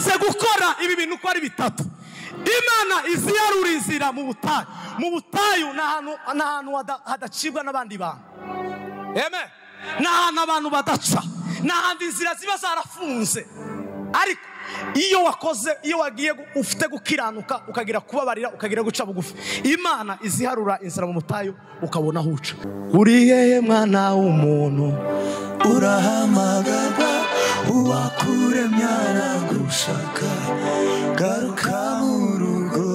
Umaze gukora ibi bintu uko ari bitatu, Imana iziyarura inzira mu butayu. Mu butayu ni ahantu hadacibwa n'abandi bantu. Amen. Ni ahantu abantu badaca, ni ahantu inzira ziba zarafunze. Ariko iyo wakoze, iyo wagiye ufite gukiranuka, ukagira kubabarira, ukagira guca bugufi, Imana iziharura inzira mu butayu, ukabona aho uca. Uri hehe mwana w'umuntu? Urahamagarwa, uwakuremye aragushaka, garuka mu rugo.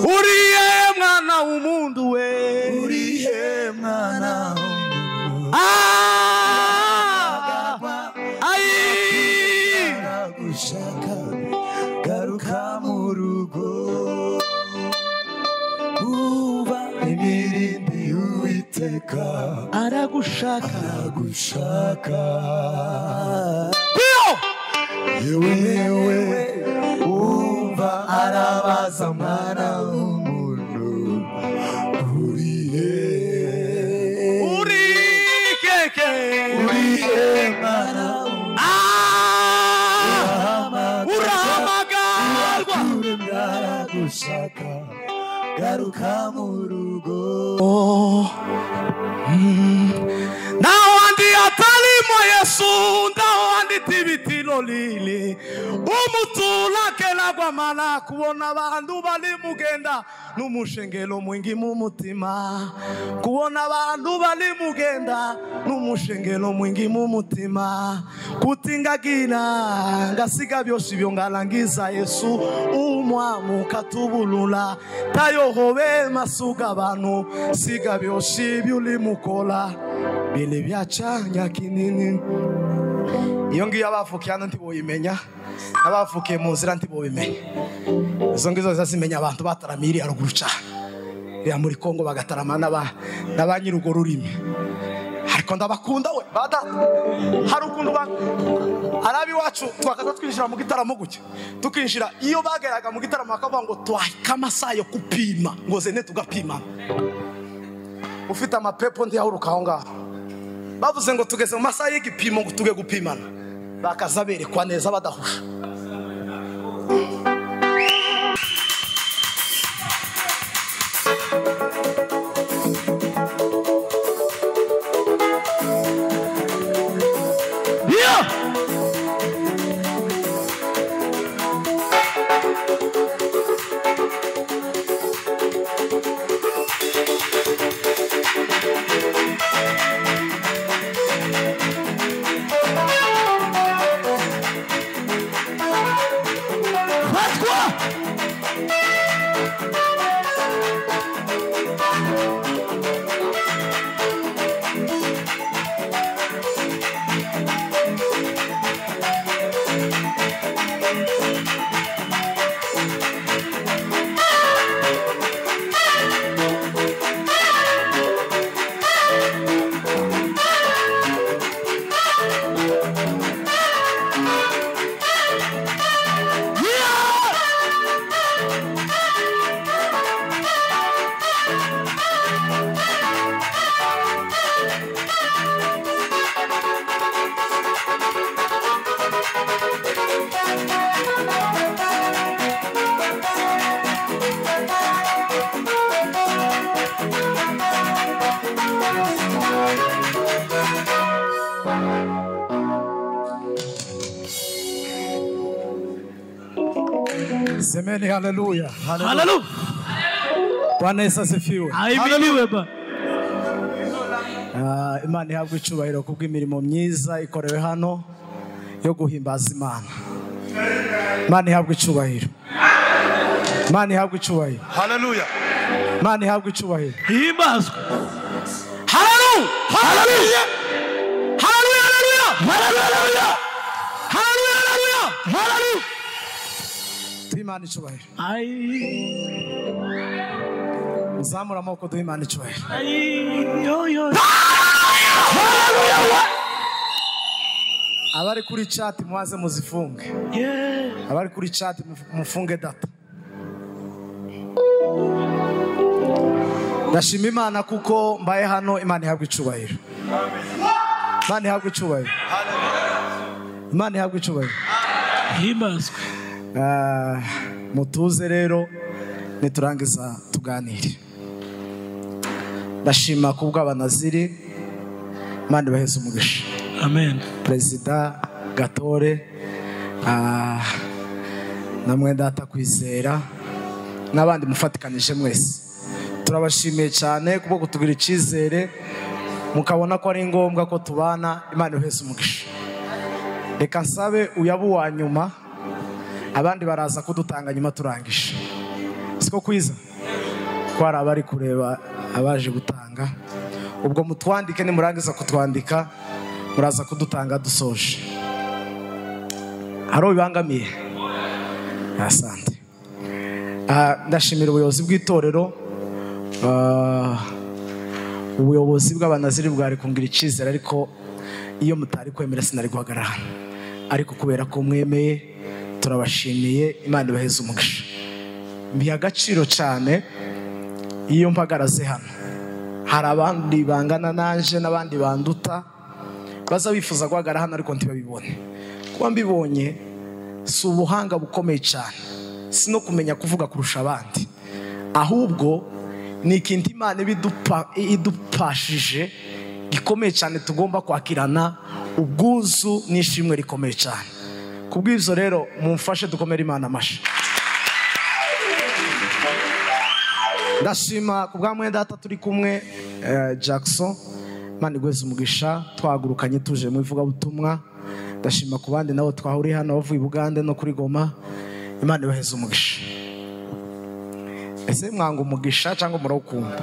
Uri hehe mwana w'umuntu we? Uri hehe mwana w'umuntu? Aragushaka, garuka mu rugo. Uba imirindi y'Uwiteka, aragushaka, aragushaka. Yewe umva arabaza mwana w'umuntu, uri he? Uri keke? Uri he mwana w'umuntu? Urahamagarwa, aragushaka, garuka mu rugo. Nawandi atalimo Yesu, ndawandi tibitilo lili umutula kelagwa mana, kubona abantu bali mugenda n'umushengero mwingi mu mutima, kubona abantu bali mugenda n'umushengero mwingi mu mutima, kutingagira ngasiga byose ibyo ngarangiza Yesu umwamuka tubulula tayohobe masuga abantu siga byose byuli mukola bile byacanya kinini. Iyo ngiyo abavukiye hano ntiboyimenya, n'abavukiye mu nzira ntibobimenya. Izo ngizo zazimenya abantu bataramiriye haruguru cyane, iriya muri Kongo bagatarama n'aba nyir'urwo rurimi. Ariko ndabakunda we ba data. Hari ukuntu arabi wacu twakaza twinjira mu gitaramo gutya, tukinjira iyo bageraga mu gitaramo bakavuga ngo twahika amasaha yo kupima, ngo zene tugapimana. Ufite amapepo ntiyahuruka aho ngaho. Bavuze ngo tugeze mu masaha y'igipimo ngo tuge gupimana, bakaza berekwa neza badahusha. Semeni haleluya. Haleluya. Bwana Yesu asifiwe. Ahimidiwe Bwana. Imana ihabwe icyubahiro kubw'imirimo myiza ikorewe hano yo guhimbaza Imana. Imana ihabwe icyubahiro. Imana ihabwe icyubahiro. Haleluya. Imana ihabwe icyubahiro. Himbazwe. Haleluya. Haleluya. Haleluya. Haleluya. Haleluya. Haleluya. Haleluya. Duhe Imana icyubahiro. Zamura amaboko duhe Imana icyubahiro. Abari kuri chat mubaze muzifunge. Abari kuri chat mufunge data. Ndashima Imana kuko mbaye hano. Imana ihabwe icyubahiro. Imana ihabwe icyubahiro. Imana ihabwe icyubahiro. Himbazwe. Mutuze rero niturangiza tuganire. Ndashima kubw'abanaziri, Imana ibaheze umugisha. Amen. Perezida Gatore, namwe data Kwizera n'abandi mufatikanije mwese, turabashimiye cyane kubwo kutugira icyizere mukabona ko ari ngombwa ko tubana. Imana ibaheze umugisha. Reka nsabe uyabu wa nyuma, abandi baraza kudutanga nyuma turangije. Siko kwiza ko hari abari kureba abaje gutanga, ubwo mutwandike, nimurangiza kutwandika muraza kudutanga dusoje. Hari ubibangamiye? Asante. Ndashimira ubuyobozi bw'itorero, ubuyobozi bw'abanaziri bwari kungira icyizere, ariko iyo mutari kwemera sinari guhagarara hano, ariko kubera ko mwemeye turabashimiye. Imana ibaheze umugisha. Mbiha agaciro cyane iyo mpagaraze hano. Hari abandi bangana nanje n'abandi banduta baza bifuza guhagarara hano ariko ntibabibone. Kuba mbibonye si ubuhanga bukomeye cyane, si no kumenya kuvuga kurusha abandi, ahubwo ni ikintu Imana idupashije gikomeye cyane tugomba kwakirana ubwuzu n'ishimwe rikomeye cyane. Kubw'ibyo rero mumfashe dukomere Imana amashyi. Ndashima kubwa mwenda data turi kumwe, Jackson, Imana igweze umugisha, twagurukanye tuje mu ivugabutumwa. Ndashima ku bandi nabo twahuriye hano bavuye i Bugande no kuri Goma, Imana ibaheze umugisha. Ese mwanga umugisha cyangwa murawukunda?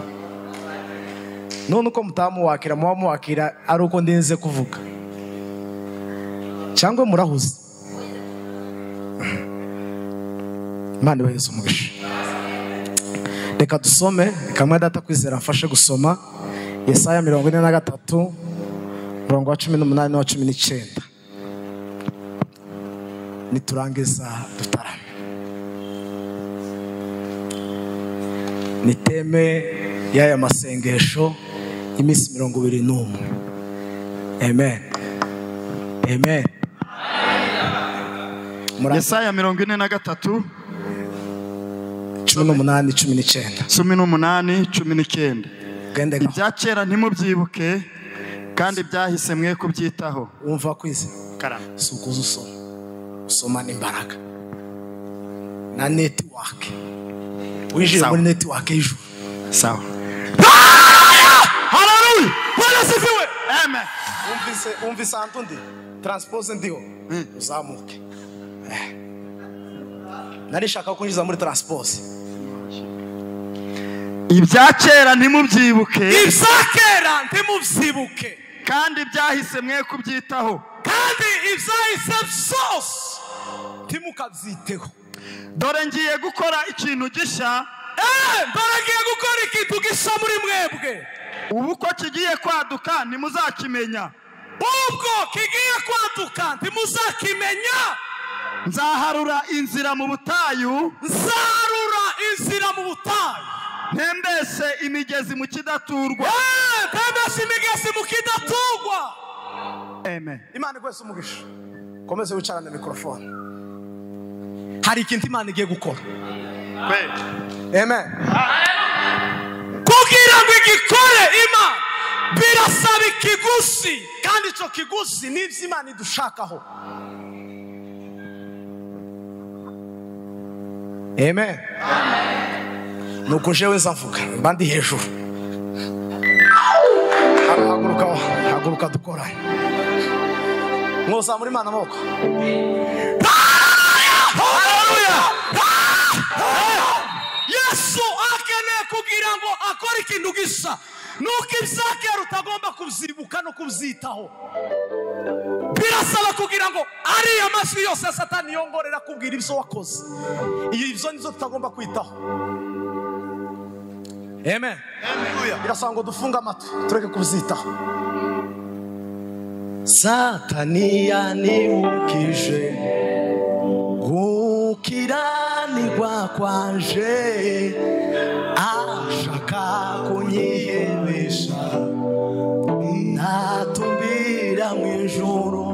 None uko mutamuwakira muba muwakira ari uko ndinze kuvuga, cyangwa murahuze? Imana ibaheze umugisha. Reka dusome, kamwe data Kwizera mfashe gusoma Yesaya 43 murongo wa 18 n'uwa 19, niturangiza dutarame. Ni teme y'aya masengesho iminsi 21. Amen. Amen. Yesaya 43 18 19. 18 19. Ibya kera ntimubyibuke kandi byahise mwe kubyitaho. Umva Kwize, si ukuza usoma, usoma n'imbaraga na network, winjira muri network y'ijuru. Sawa. Haleluya! Bwana asifiwe. Amen. Umvise ahantu ndi transpose ndiho uzamuke. Narishaka kwinjiza muri transpose. Ibya kera ntimubyibuke, ibya kera ntimubyibuke kandi byahise mwe kubyitaho, kandi ibyahise byose ntimukabyiteho. Dore ngiye gukora ikintu gishya. Dore ngiye gukora ikintu gishya muri mwebwe. Ubu ko kigiye kwaduka ntimuzakimenya. Ubwo kigiye kwaduka ntimuzakimenya. Nzaharura inzira mu butayu, nzaharura inzira mu butayu, ntembese imigezi mu kidaturwa. Ntembese imigezi mu kidaturwa. Amen. Imana igwese umugisha. Komeze wicarane mikrofone. Hari ikintu Imana igiye gukora. Amen. Kugira ngo igikore Imana birasaba ikiguzi, kandi icyo kiguzi n'ibyo Imana idushakaho. Amen. Nuko jewe nzavuga mba ndi hejuru. Haguruka, haguruka dukorane. Mwozamura Imana amaboko. Haleluya! Yesu akeneye kugira ngo akore ikintu gisa nuko ibyakera utagomba kubyibuka no kubyitaho. Birasaba kugira ngo ariya majwi yose ya Satani yongorera kubwira ibyo wakoze, ibyo nizo tutagomba kwitaho. Amen. Birasaba ngo dufunge amatwi tureke kubyitaho. Satani yanibukije gukiranirwa kwanje, ashaka kunyihebesha natumbira mu ijuru.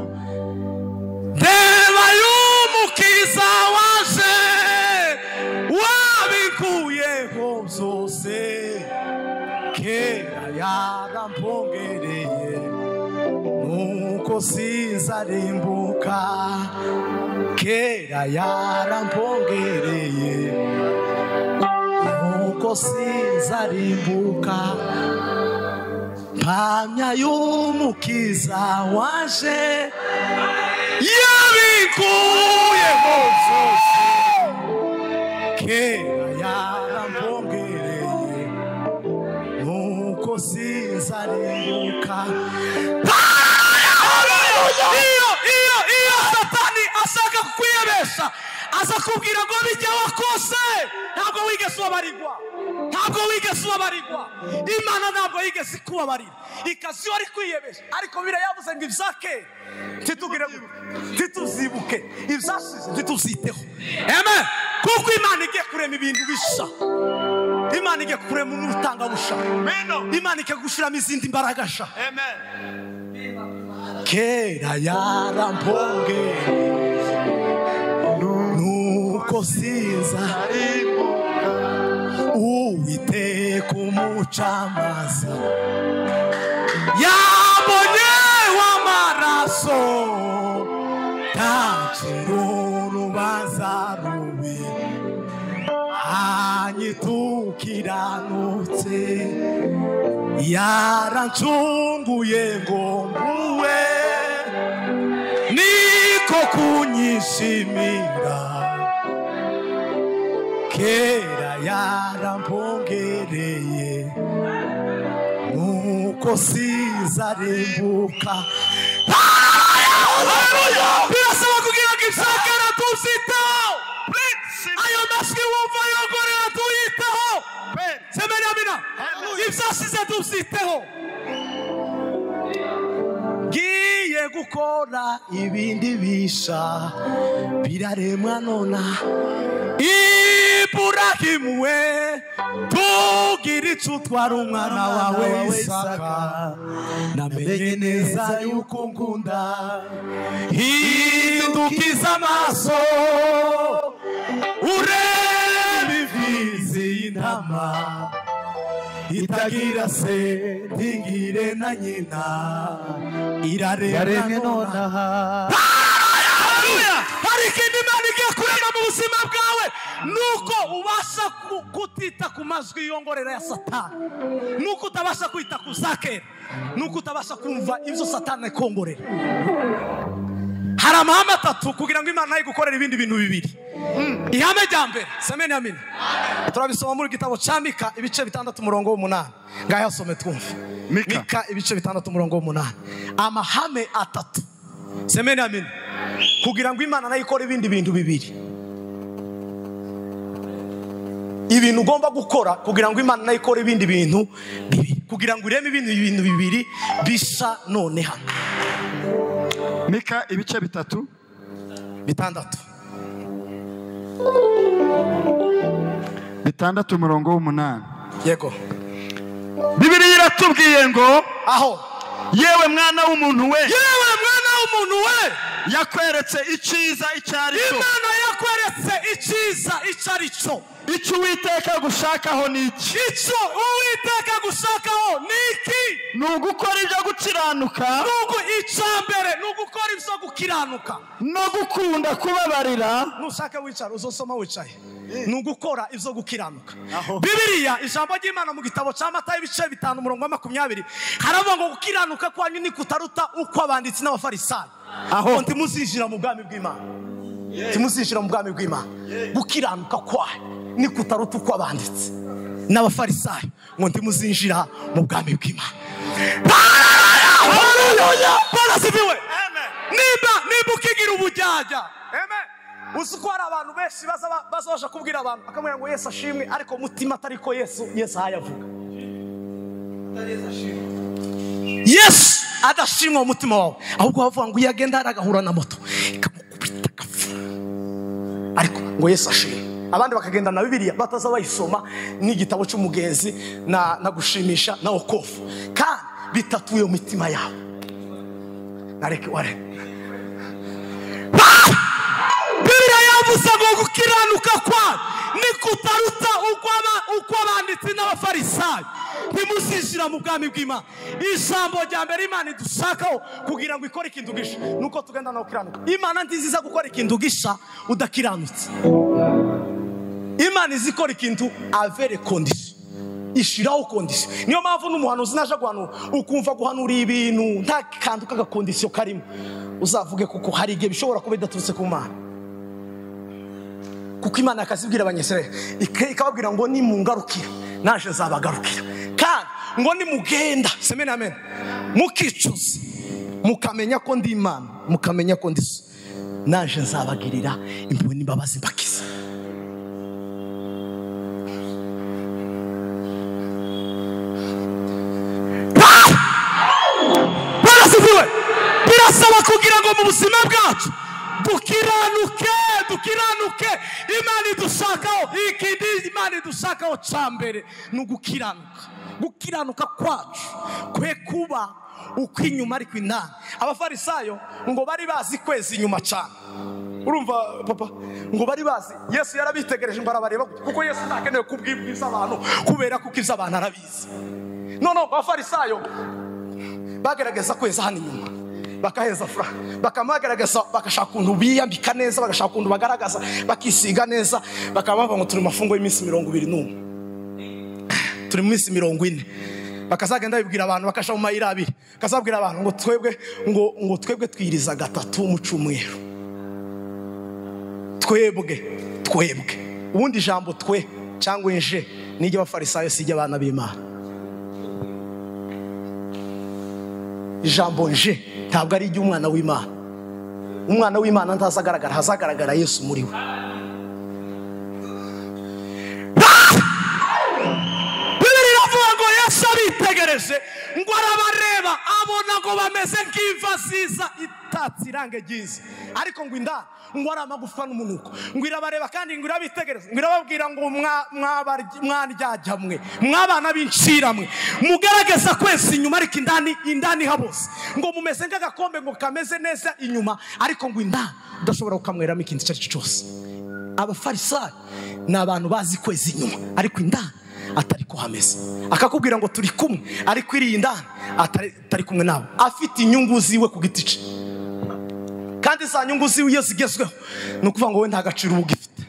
Ndeba y'umukiza wanje. Nuko sinzarimbuka, kera yarampongereye. Nuko sinzarimbuka, mpamya y'umukiza waje, yabikuyeho byose. Kera yarampongereye, nuko sinzarimbuka. Iyo Satani ashaka kukwiyebesha, aza kubwira ngo bijya wakose, ntabwo wigeze ubabarirwa, ntabwo wigeze ubabarirwa. Imana ntabwo yigeze ikubabarira, ikazi iyo ari kwiyebesha. Ariko Bibiliya yavuze ngo ibyakera ntitugire, ntituzibuke, ibyashize ntituziteho. Amen. Kuko Imana igiye kurema ibintu bisha, Imana igiye kurema umutangabusha, Imana igiye gushiramo izindi mbaraga sha. Amen. Kera yarampongereye, nuko sinza, Uwiteka umucamanza yabonye w'amaraso, ntacira urubanza rubi, anyitukiranutse, yarancunguye ngo mbuwe, niko kunyishimira. Kera yarampongereye, nuko sinzarimbuka. Birasaba kugira ngo ibyakera tubyiteho, ayo majwi wumva yongorera tuyiteho. Semeni amina. Ibyashize tubyiteho. Ngiye gukora ibindi bisha, biraremwa nona. Iburahimu we, tugira icyo utwara umwana wawe Isaka, namenye neza yuko nkunda. Hindukiza amaso urebe imfizi y'intama itagira se ntigire na nyina, iraremwe nonaha. Hari ikindi Imana igiye kurema mu buzima bwawe, nuko ubasha kutita ku majwi yongorera ya Satani, nuko utabasha kwita ku zakera, nuko utabasha kumva ibyo Satani akongorera. Hari amahame atatu kugira ngo Imana igukorere ibindi bintu bibiri. Ihame rya mbere, semeni amina, turabisoma muri gitabo cya Mika ibice 6 umurongo w'8. Ngaho asome twumve. Mika ibice 6 umurongo w'8. Amahame atatu, semeni amina, kugira ngo Imana nayo ikore ibindi bintu bibiri. Ibintu ugomba gukora kugira ngo Imana nayo ikore ibindi bintu bibiri, kugira ngo ireme ibindi bintu bibiri bisa none hano. Mika ibice 3 6 6 umurongo w'8. Yego. Bibiliya iratubwiye ngo aho, yewe mwana w'umuntu we, yewe mwana w'umuntu we, yakweretse icyiza icyo ari cyo. Imana yakweretse icyiza icyo ari cyo. Icyo Uwiteka agushakaho ni iki? Icyo Uwiteka agushakaho ni iki? Ni ugukora ibyo gukiranuka. Nuko icya mbere ni ugukora ibyo gukiranuka no gukunda kubabarira. Nushaka wicara uzosoma wicaye. Ni ugukora ibyo gukiranuka. Bibiliya ijambo ry'Imana mu gitabo cya Matayo ibice 5 umurongo wa 20 haravuga ngo gukiranuka kwanyu ni kutaruta uko abanditsi n'abafarisayo. Aho ntimuzinjira mu bwami bw'Imana. Ntimuzinjira mu bwami bw'Imana. Gukiranuka kwayo ni kutaruta uko abanditsi n'abafarisayo, ngo ntimuzinjira mu bwami bw'Imana. Haleluya! Bwana asifiwe. Nimba ukigira ubujyajya, amen. Uzi ko hari abantu benshi baza kubwira abantu akamubwira ngo Yesu ashimwe, ariko mutima atari ko Yesu ahayavuga. Yesu adashimwa mu mutima wawe, ahubwo bavuga ngo iyo agenda agahura na moto ikamukubita agapfa, ariko ngo Yesu ashimwe. Abandi bakagenda na Bibiliya bataza bayisoma n'igitabo cy'umugenzi na gushimisha na okofu, kandi bitatuye mu mitima yabo. Nareke ware. Bibiliya yavuze ngo gukiranuka kwawe ni kutaruta uko abanditsi n'abafarisayo. n'abafarisayo ntimuzinjira mu bwami bw'Imana. Ijambo rya mbere Imana idushakaho kugira ngo ikore ikintu gisha nuko tugenda no gukiranuka. Imana ntiziza gukora ikintu gisha udakiranutse. Imana izikora ikintu avere condition, ishiraho condition. Niyo mpamvu n'umuhanuzi naje guhanura ukumva guhanura ibintu nta kantu k'agakondisiyo karimo, uzavuge kuko hari igihe bishobora kuba bidaturutse ku Mana. Kuko Imana yakazibwira Abanyisirayeli ikababwira ngo nimungarukira naje nzabagarukira, kandi ngo nimugenda semene amen mukicuza mukamenya ko ndi Imana, mukamenya ko ndi so, naje nzabagirira impuhwe n'imbabazi mbakiza. Birasaba kugira ngo mu buzima bwacu dukiranuke, dukiranuke. Imana idushakaho ikindi, Imana idushakaho ca mbere ni ugukiranuka. Gukiranuka kwacu kwe kuba uko inyuma ariko indani. Abafarisayo ngo bari bazi kwezi inyuma cyane. Urumva papa, ngo bari bazi Yesu yarabitegereje ngo arabareba, kuko Yesu ntakeneye kubwibwiza abantu kubera kuko ivyo abantu arabizi. None abafarisayo bagerageza kweza hano inyuma, bakaheza fura, bakamagaragaza, bakashaka ukuntu biyambika neza, bagashaka ukuntu bagaragaza, bakisiga neza, bakaba bavuga ngo turi mu mafungo y'iminsi 21, turi mu minsi 40. Bakazagenda bibwira abantu, bakasha mu mayira abiri, bakazabwira abantu ngo twebwe ngo twebwe twiriza gatatu mu cyumweru. Twebwe twebwe, ubundi ijambo twe cyangwa inje nijye abafarisayo sijye abana b'Imana. Ijambo nje ntabwo ari iry'umwana w'Imana. Umwana w'Imana ntazagaragara, hazagaragara Yesu muri we. Bibiliya iravuga ngo Yesu abitegereje ngo arabareba abona ngo bameze nk'imva ziza itatse irange ryiza, ariko ngo indani ngo ari amagufa n'umunuko. Ngo irabareba kandi ngo irabitegereza, ngo irababwira ngo mwaryajya mwe, mwabana b'incira mwe, mugaragaza kwezi inyuma ariko indani indani habose. Ngo mumeze nk'agakombe ngo kameze neza inyuma ariko ngo indani udashobora kukamweramo ikintu icyo ari cyo cyose. Abafarisayo ni abantu bazi kwezi inyuma ariko indani atari ko hameze. Akakubwira ngo turi kumwe ariko iri indani atari kumwe nawe, afite inyungu ziwe ku giti cye. Kandi za nyungu ziwe iyo zigezweho ni ukuvuga ngo we nta gaciro uba ugifite.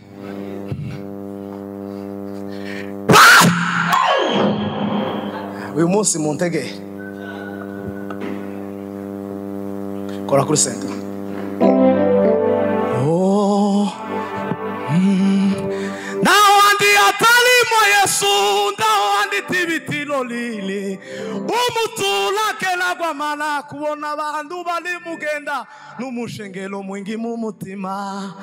Uyu munsi muntegere, kora kuri senta. Naho andi atalimo Yesu, ndaho andi tibitilo lili umutulakela gwamala kubona abantu bali mugenda n'umushengero mwingi mu mutima,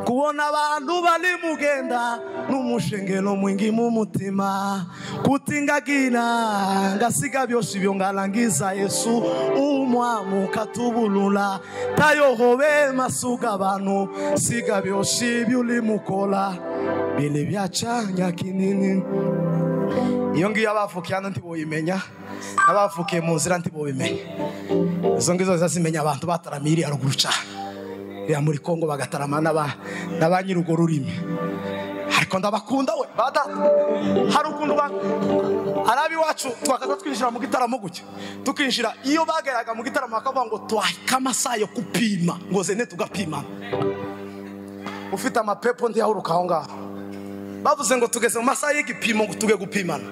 kubona abantu bali mugenda n'umushengero mwingi mu mutima, kutingagina ngasiga byose ibyo ngalangiza Yesu umwamuka tubulula tayohobe masuga abantu siga byose ibyo ulimukola bile byacanya kinini. Iyo ngiyo abavukiye hano ntiboyimenya, n'abavukiye mu nzira ntibobimenya. Izo ngizo zazimenya abantu bataramiye iriya ruguru cyane, iriya muri Kongo bagatarama n'aba nyir'urwo rurimi. Ariko ndabakunda we ba data. Hari ukuntu arabi wacu twakaza twinjira mu gitaramo gutya, tukinjira iyo bageraga mu gitaramo bakavuga ngo twahika amasaha yo kupima ngo zene tugapimana. Ufite amapepo ntiyahuruka aho ngaho. Bavuze ngo tugeze mu masaha y'igipimo ngo tuge gupimana,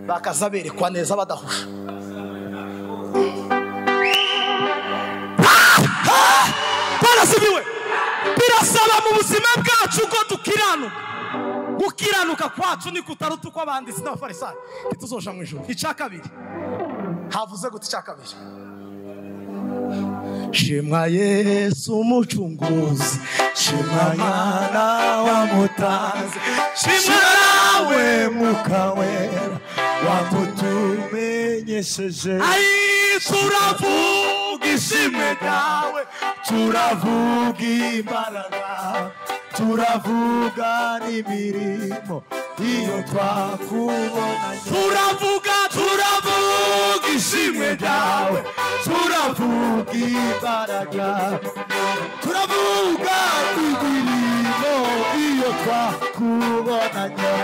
bakaza berekwa neza badahusha. Barasibiwe. Birasaba mu buzima bwacu ko dukiranuka. Gukiranuka kwacu ni kutaruta uko abanditsi n'abafarisayo, ntituzoja mu ijuru. Icya kabiri havuze gute? Icya kabiri, shimwa Yesu umucunguzi, shimwa Mwana wamutanze, shimwa nawe Mwuka Wera wamutumenyesheje. Ai, turavuga ishimwe ryawe, turavuga imbaraga, turavuga n'imirimo iyo twakubonanye. Turavuga, turavuga ishimwe ryawe, turavuga imbaraga, turavuga imirimo iyo twakubonanye.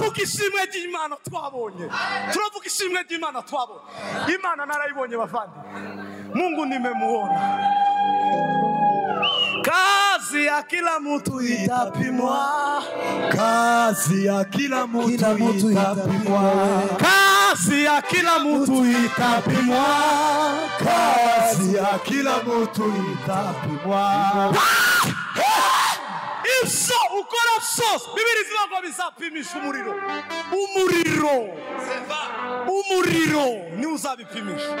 Turavuga ishimwe ry'Imana twabonye. Turavuga ishimwe ry'Imana twabonye. Imana narayibonye bavandi. Mungu nimemuona. Kazi ya kila mtu itapimwa. Kazi ya kila mtu itapimwa. Kazi ya kila mtu itapimwa. Kazi ya kila mtu itapimwa. Ibyo ukora byose Bibiri zivuga ngo bizapimisha umuriro. Umuriro. Umuriro ni uzabipimisha.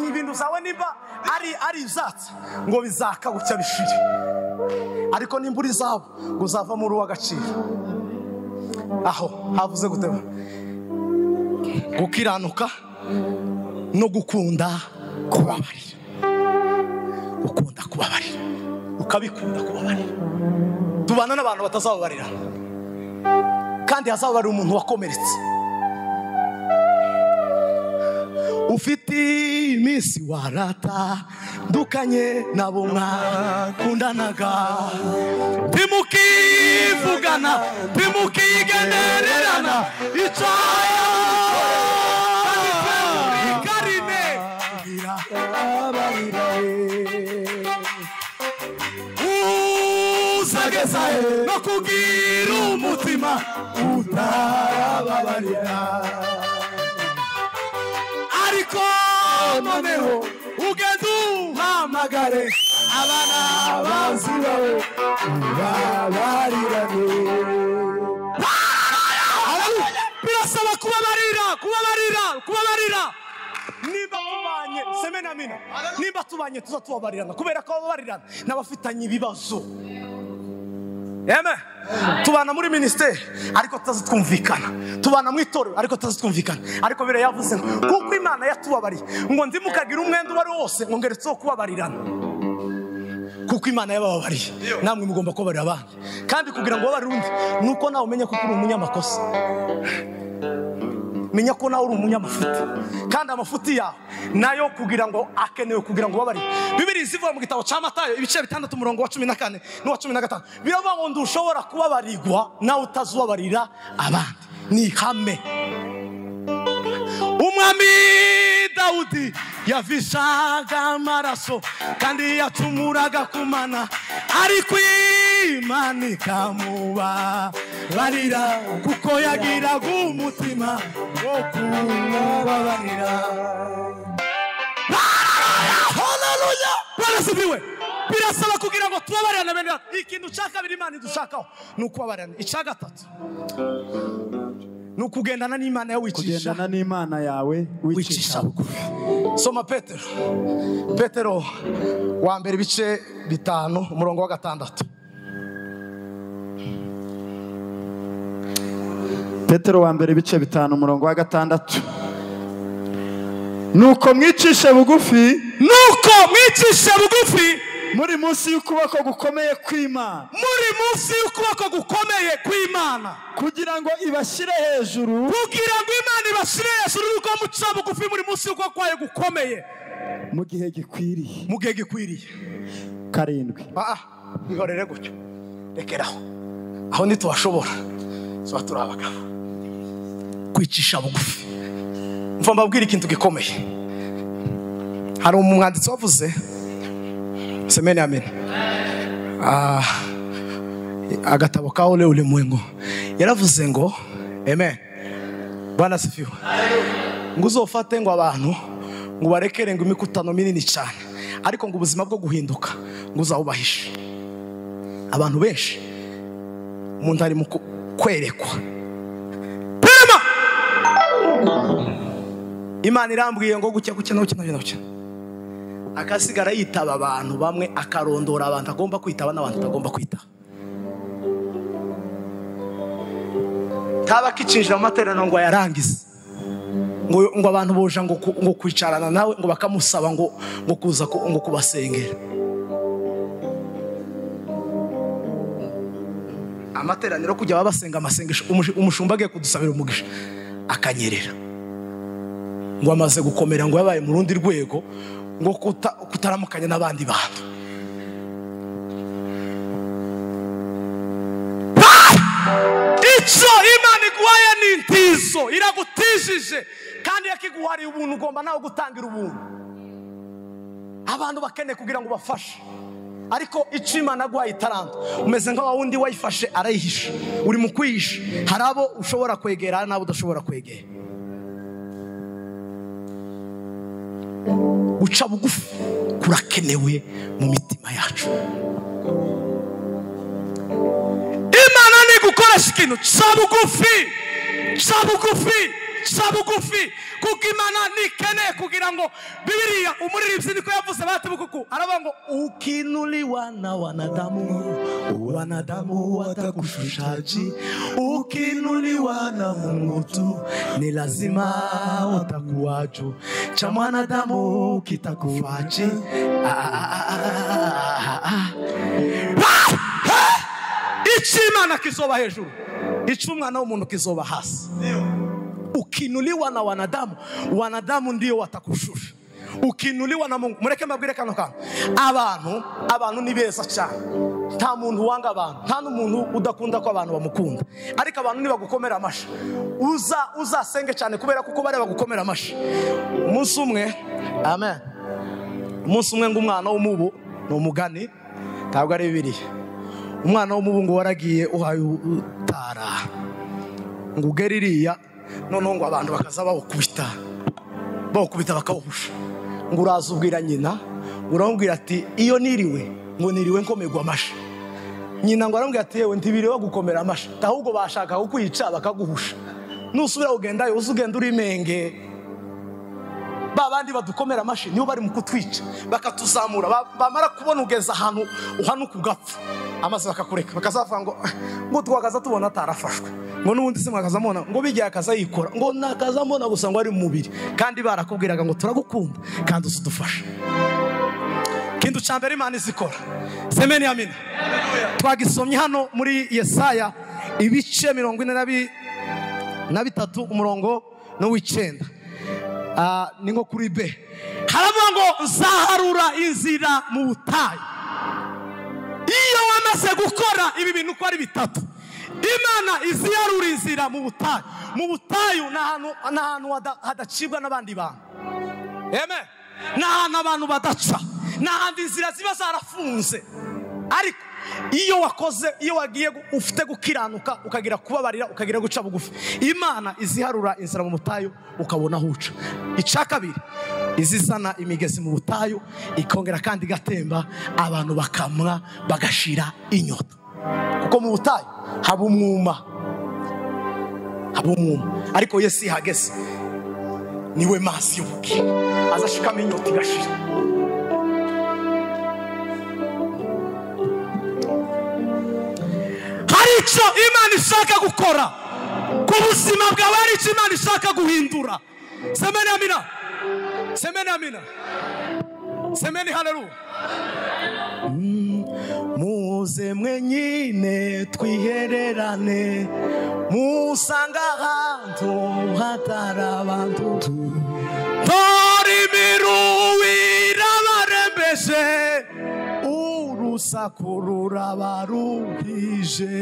Ibintu zawe nimba ari ibyatsi ngo bizaka gutya bishire. Ariko nimba uri zawe ngo uzava muri uw'agaciro. Aho havuze guteba. Gukiranuka no gukunda kubabarira. Gukunda kubabarira. Ukabikunda kubabarira. Tubana n'abantu batazababarira. Kandi hazababarira umuntu wakomeretse. Ufite iminsi waratandukanye nabo mwakundanaga. Ntimukivugana, ntimukigendererana. Icyaha karine uzagezahe no kugira umutima utarababarira. Ariko noneho ugende uhamagare abana Abanzi bawe ubabarirane. Birasaba kubabarira, kubabarira, kubabarira. Nimba tubanye, semena amina. Nimba tubanye tuza tubabarirana kubera ko ababarirana n'abafitanye ibibazo. Amen. Tubana muri ministeri ariko tutazi twumvikana. Tubana mu itorero ariko tutazi twumvikana. Ariko bire yavuze ngo kuko Imana yatubabariye ngo ndimukagira umwenda uwari wose ngo ngeretse wo kubabarirana. Kuko Imana yabababariye namwe mugomba kubabarira abandi. Kandi kugira ngo ubabarire undi nuko nawe umenye ko uri umunyamakosa. Menya ko nawe uri umunyamafuti. Kandi amafuti yawe nayo kugira ngo akenewe kugira ngo ubabarire. Bibiri zivuga mu gitabo cya Matayo ibice 6 umurongo wa 14 n'uwa 15. Biravuga ngo ndushobora kubabarirwa nawe utazubabarira abandi. Ni ihame. Umwami Dawudi yavishaga amaraso kandi yacumuraga kumana, ariko Imana ikamubabarira kuko yagiraga umutima wo kumubabarira. Haleluya! Barasibiwe. Birasaba kugira ngo tubabarirane bene data. Ikintu cya kabiri Imana idushakaho ni ukubabarirana. Icya gatatu ni ukugendana n'Imana yawe wicisha. Kugendana n'Imana yawe wicisha bugufi. Soma Petero. Petero wa mbere ibice 5 umurongo wa 6. Petero wa mbere ibice 5 umurongo wa 6. Nuko mwicishe bugufi, nuko mwicishe bugufi muri munsi y'ukuboko gukomeye kw'Imana, muri munsi y'ukuboko gukomeye kw'Imana, kugira ngo ibashyire hejuru, kugira ngo Imana ibashyire hejuru. Nuko muca bugufi muri munsi y'ukuboko kwayo gukomeye mu gihe gikwiriye, mu gihe gikwiriye. 7. Bihorere gutyo, rekeraho aho ntitubashobora, tuba turi abagabo. Kwicisha bugufi. Mva mbabwira ikintu gikomeye. Hari umwanditsi wavuze semeni amen. Agatabo ka Ole Ulimwengu. Yaravuze ngo amen. Bwana sifiwe. Ngo uzofate ngo abantu ngo barekere ngo imikutano minini cyane, ariko ngo ubuzima bwo guhinduka ngo uzawubahishe. Abantu benshi umuntu ari mu kwerekwa. Pema! Imana irambwiye ngo gucya gucya no gucya no gucya. Akasigara yitaba abantu bamwe, akarondora abantu agomba kwitaba n'abantu atagomba kwitaba. Taba kicinjira mu materaniro ngo ayarangize, ngo abantu boja ngo kwicarana nawe ngo bakamusaba ngo kuza ngo kubasengera. Amateraniro kujya babasenga amasengesho, umushumba agiye kudusabira umugisha akanyerera ngo amaze gukomera, ngo yabaye mu rundi rwego, ngo kutaramukanya n'abandi bantu. Icyo Imana iguhaye ni intizo iragutijije, kandi yakiguhariye ubuntu, ugomba nawe gutangira ubuntu. Abantu bakeneye kugira ngo bafashe, ariko icyo Imana aguhaye itaranto umeze nka wa wundi wayifashe arayihisha, uri mu kwihisha. Hari abo ushobora kwegera, hari n'abo udashobora kwegera. Guca bugufi kurakenewe mu mitima yacu. Imana ni gukoresha ikintu ca bugufi, ca bugufi, ca bugufi, kuko Imana nikeneye kugira ngo Bibiliya umuririmbyi niko yavuze bati bukuku aravuga ngo ukinuliwa na wanadamu, wanadamu watakushushaji, ukinuliwa na Mungu tu ni lazima utakuwa juu, cha mwanadamu kitakufaji. Icyo Imana kizoba hejuru, icyo umwana w'umuntu kizoba hasi. Ukinuliwa na wanadamu, wanadamu ndio watakushusha. Ukinuliwa na Mungu, mureke mbabwire kano kantu. Abantu ni beza cyane. Nta muntu wanga abantu, nta n'umuntu udakunda ko abantu bamukunda. Ariko abantu nibagukomera amashi, uzasenge cyane kubera kuko bari bagukomera amashi. Umunsi umwe, amen. Umunsi umwe ngo umwana w'umubu, ni umugani, ntabwo ari Bibiliya. Umwana w'umubu ngo waragiye uhaye utara, ngo ugere iriya, noneho ngo abantu bakaza bawukubita bakawuhusha. Ngo uraza ubwira nyina, uramubwira ati iyo niriwe, ngo niriwe nkomerwa amashi. Nyina ngo aramubwira ati yewe ntibiriwe gukomera amashi, ahubwo bashaka kukwica bakaguhusha. Nusubira ugendayo uzugenda uri menge. Ba bandi badukomera amashi nibo bari mu kutwica, bakatuzamura, bamara kubona ugeza ahantu uhanuka ugapfa, amaze bakakureka, bakazavuga ngo twakaza tubona atarafashwe, ngo n'ubundi se mwakaza mubona ngo bigiye akaza yikora, ngo nakaza mbona gusa ngo ari mu mubiri, kandi barakubwiraga ngo turagukunda kandi uzudufasha. Kintu cya mbere Imana izikora, semeni amina. Twagisomye hano muri Yesaya ibice 43 umurongo n'uw'icyenda, ni nko kuri B, haravuga ngo nzaharura inzira mu butayu. Iyo wamaze gukora ibi bintu uko ari bitatu, Imana iziharura inzira mu butayu. Mu butayu ni ahantu hadacibwa n'abandi bantu. Amen. Ni ahantu abantu badaca, ni ahantu inzira ziba zarafunze. Ariko iyo wakoze, iyo wagiye ufite gukiranuka, ukagira kubabarira, ukagira guca bugufi, Imana iziharura inzira mu butayu ukabona aho uca. Icya kabiri, izizana imigezi mu butayu ikongera kandi igatemba, abantu bakamwa bagashira inyota. Kuko mu butayu haba umwuma, haba umwuma. Ariko Yesu ihageze niwe mazi y'ubugingo, azashikamo inyota igashira. Hari icyo Imana ishaka gukora ku buzima bwawe, hari icyo Imana ishaka guhindura. Semeni amina, semeni amina, semeni haleluya. Muze mwenyine twihererane, musanga ahantu hatari abantu, dore imiruho irabarembeje, urusaku rurabaruhije,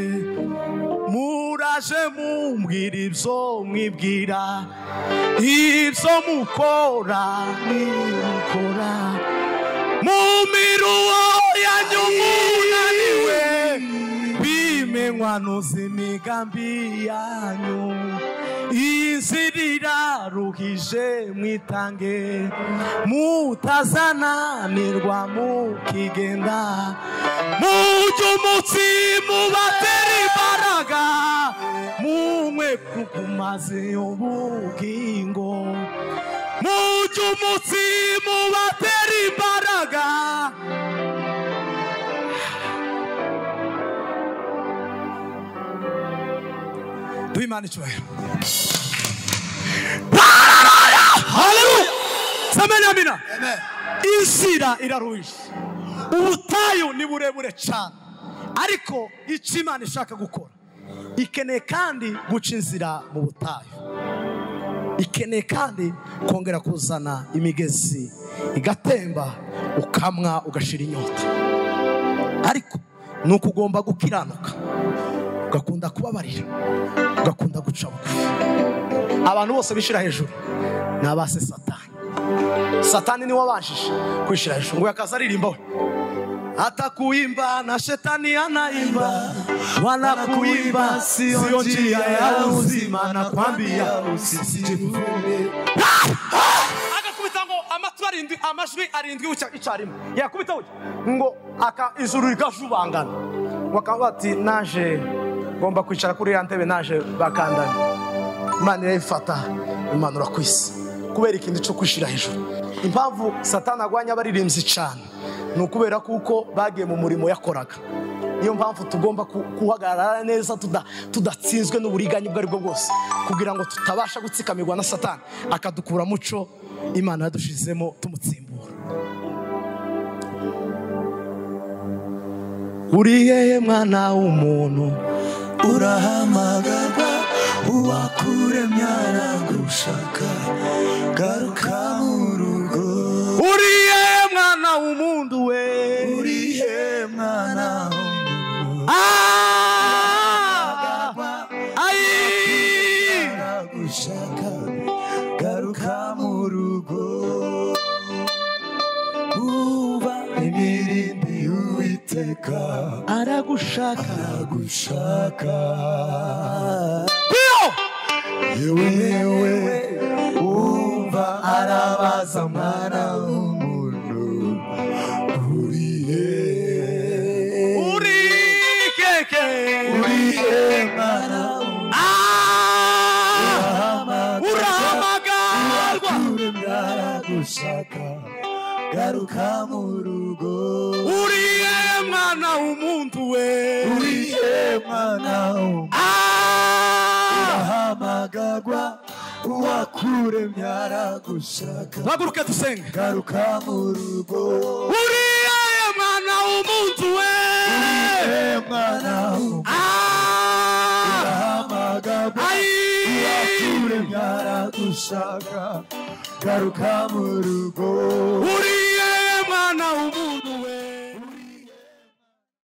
muraje mumbwira ibyo mwibwira, ibyo mukora nimukora, mu miruho yanyu munaniwe, bimenywa n'imigambi yanyu, inzira iraruhije mwitange, mutazananirwa mukigenda, mujye umutsi mubatera imbaraga, munywe ku mazi y'ubugingo, mujye umutsi mubatera imbaraga. Duhe Imana icyubahiro. Haleluya. Semeni amina. Inzira iraruhije, ubutayu ni burebure cyane, ariko icyo Imana ishaka gukora, ikeneye kandi guca inzira mu butayu, ikeneye kandi kongera kuzana imigezi igatemba, ukamwa ugashira inyota. Ariko ni uko ugomba gukiranuka. ugakunda kubabarira, ugakunda guca bugufi. Abantu bose bishira hejuru ni abase Satani. Satani niwe wabashije kwishira hejuru ngo yakaza aririmba we atakuimba na shetani anaimba, wanakuimba sio njia ya uzima, nakwambia usijivune. Agakubita ngo amatwi arindwi, amajwi arindwi icyarimwe yakubita ngo aka ijuru rigajubangana, bakaba bati naje ngomba kwicara kuri ya ntebe, naje bakandana. Imana irayifata imanura ku isi kubera ikintu cyo kwishira hejuru. Impamvu Satani agwanya abaririmbyi cyane ni ukubera kuko bagiye mu murimo yakoraga. Niyo mpamvu tugomba guhagarara neza tudatsinzwe n'uburiganya ubwo aribwo bwose, kugira ngo tutabasha gutsikamirwa na Satani akadukura muco Imana yadushizemo tumutsimbura. Uri hehe mwana w'umuntu, urahamagarwa, uwakuremye aragushaka, garuka mu rugo. Uri hehe mwana w'umuntu we, uri hehe mwana w'umuntu, aragushaka, garuka mu rugo. Uba imirindi y'Uwiteka, aragushaka, aragushaka. Yewe umva arabaza mwana w'umuntu, uri he, uri keke, uri he mwana w'umuntu, urahamagarwa, aragushaka, garuka mu rugo. Uri he mwana w'umuntu we, uri he mwana w'umuntu, urahamagagwa, uwakuremye aragushaka, haguruka dusenge, garuka mu rugo. Uri he mwana w'umuntu we, uri he mwana w'umuntu, urahamagagwa, uwakuremye aragushaka, garuka mu rugo. Uri he mwana w'umuntu we.